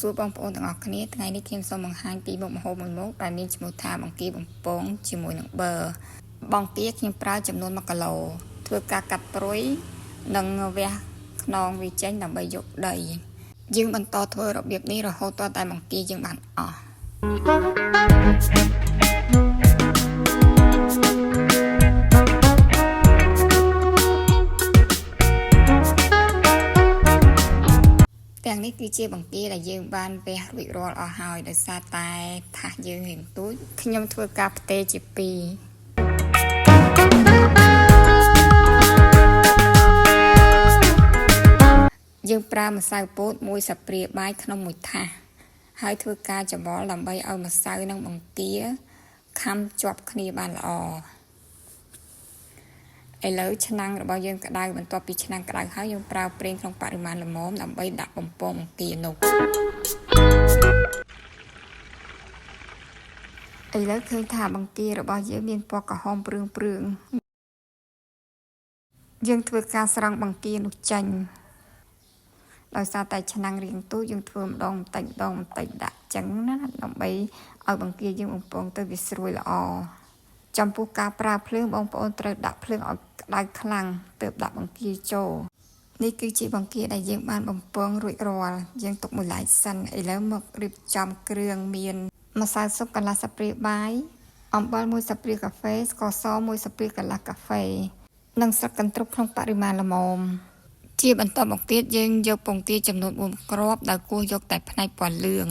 ួរបងប្អូនទាំងអស់គ្នាថ្ងៃនេះខ្ញុំសូមបង្ហាញពីមុខម្ហូបមួយមុខដែលមានឈ្មោះថាបង្គាបំពងជាមួយនឹងប៊ឺបង្គាខ្ញុំប្រើចំនួន1គីឡូធ្វើការកាត់ព្រុយនិងវះខ្នងវាចេញដើម្បីយកដីយើងបន្តធ្វើរបៀបនេះរហូតទាល់តែបង្គាយើងបានអស់ទាំងនេះគឺជាបង្គាដែលយើងបានវះរួចរាល់អស់ហើយដោយសារតែថាសយើងរៀងទូចខ្ញុំធ្វើការផ្ទេរជាពីរយើងប្រើម្សៅពោតមួយស្លាបព្រាបាយក្នុងមួយថាសហើយធ្វើការច្របល់ដើម្បីឲ្យម្សៅនិងបង្គាខាំជាប់គ្នាបានល្អឥឡូវឆ្នាំងរបស់យើងក្តៅបន្ទាប់ពីឆ្នាំងក្តៅហើយយើងប្រើប្រេងក្នុងបរិមាណល្មមដើម្បីដាក់បំពងបង្គានោះឥឡូវឃើញថាបង្គារបស់យើងមានពណ៌ក្រហមព្រឿងៗយើងធ្វើការស្រង់បង្គានោះចេញដោយសារតែឆ្នាំងរៀងទូចយើងធ្វើម្ដងបន្តិចម្ដងបន្តិចដាក់ចឹងណាដើម្បីឲ្យបង្គាយើងបំពងទៅវាស្រួយល្អចំពោះការប្រើភ្លើងបងប្អូនត្រូវដាក់ភ្លើងឲ្យក្តៅខ្លាំងទើបដាក់បង្គាចូលនេះគឺជាបង្គាដែលយើងបានបំពងរួចរាល់យើងទុកមួយឡែកសិនឥឡូវមករៀបចំគ្រឿងមានម្សៅស៊ុបកន្លះស្លាបព្រាបាយអំបិលមួយស្លាបព្រាកាហ្វេស្ករសមួយស្លាបព្រាកន្លះកាហ្វេនិងស្លឹកកន្ទ្រុបក្នុងបរិមាណល្មមជាបន្តមកទៀតយើងយកពងទាចំនួន4គ្រាប់ដោយគោះយកតែផ្នែកពណ៌លឿង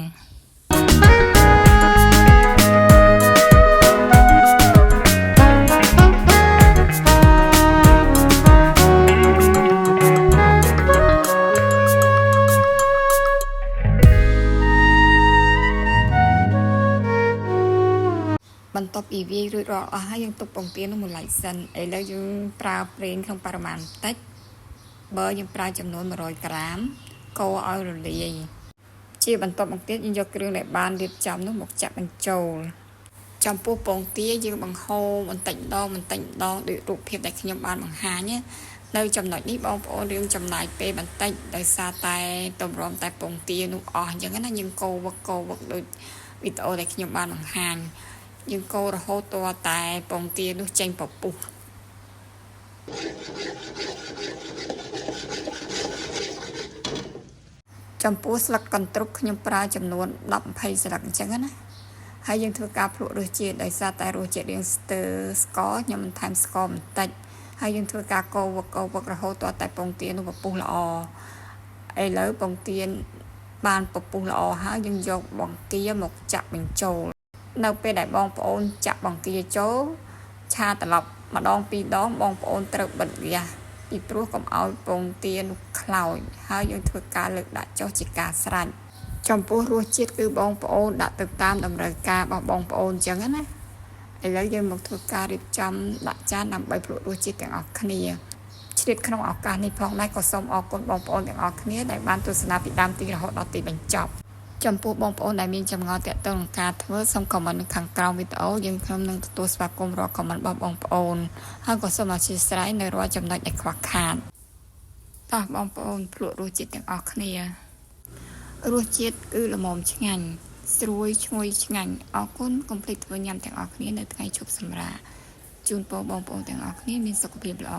បន្ទាប់ពីវាយរួចរាល់អស់ហើយយើងទុកពងទានោះមួយឡែកសិនឥឡូវយើងប្រើប្រេងក្នុងបរិមាណបន្តិចបើយើងប្រើចំនួន100ក្រាមកូរឲ្យរលាយជាបន្តមកទៀតយើងយកគ្រឿងដែលបានរៀបចំនោះមកចាក់បញ្ចូលចំពោះពងទាយើងបង្ហូរបន្តិចម្ដងបន្តិចម្ដងដូចរូបភាពដែលខ្ញុំបានបង្ហាញនៅចំណុចនេះបងប្អូនរឿងចំណាយពេលបន្តិចដោយសារតែតម្រាំតែពងទានោះអស់អញ្ចឹងណាយើងកូរវឹកកូរវឹកដូចវីដេអូដែលខ្ញុំបានបង្ហាញយើងកូររហូតទាល់តែពងទានោះចេញពពុះចំពោះស្លឹកកន្ទ្រុបខ្ញុំប្រើចំនួន10-20ស្លឹកអញ្ចឹងណាហើយយើងធ្វើការភ្លក់រសជាតិដោយសារតែរសជាតិរាងស្ទើស្ករខ្ញុំបន្ថែមស្ករបន្តិចហើយយើងធ្វើការកូរវឹកកូរវឹករហូតទាល់តែពងទានោះពពុះល្អឥឡូវពងទាបានពពុះល្អហើយយើងយកបង្គាមកចាក់បញ្ចូលនៅពេលដែលបងប្អូនចាក់បង្គាចូលឆាត្រឡប់ម្ដងពីរដងបងប្អូនត្រូវបិទហ្គាសពីព្រោះកុំឲ្យពងទានោះខ្លោចហើយយើងធ្វើការលើកដាក់ចុះជាការស្រេចចំពោះរសជាតិគឺបងប្អូនដាក់ទៅតាមតម្រូវការរបស់បងប្អូនអញ្ចឹងណាឥឡូវយើងមកធ្វើការរៀបចំដាក់ចានដើម្បីភ្លក់រសជាតិទាំងអស់គ្នាឆ្លៀតក្នុងឱកាសនេះផងដែរក៏សូមអរគុណបងប្អូនទាំងអស់គ្នាដែលបានទស្សនាពីដើមទីរហូតដល់ទីបញ្ចប់ចំពោះបងប្អូនដែលមានចម្ងល់ទាក់ទងនឹងការធ្វើសូម comment នៅខាងក្រោមវីដេអូយើងខ្ញុំនឹងទទួលស្វាគមន៍រាល់ comment របស់បងប្អូនហើយក៏សូមអធ្យាស្រ័យនៅរាល់ចំណុចដែលខ្វះខាតតោះបងប្អូនភ្លក់រសជាតិទាំងអស់គ្នារសជាតិគឺល្មមឆ្ងាញ់ស្រួយឈ្ងុយឆ្ងាញ់អរគុណកុំភ្លេចធ្វើញ៉ាំទាំងអស់គ្នានៅថ្ងៃឈប់សម្រាកជូនពរបងប្អូនទាំងអស់គ្នាមានសុខភាពល្អ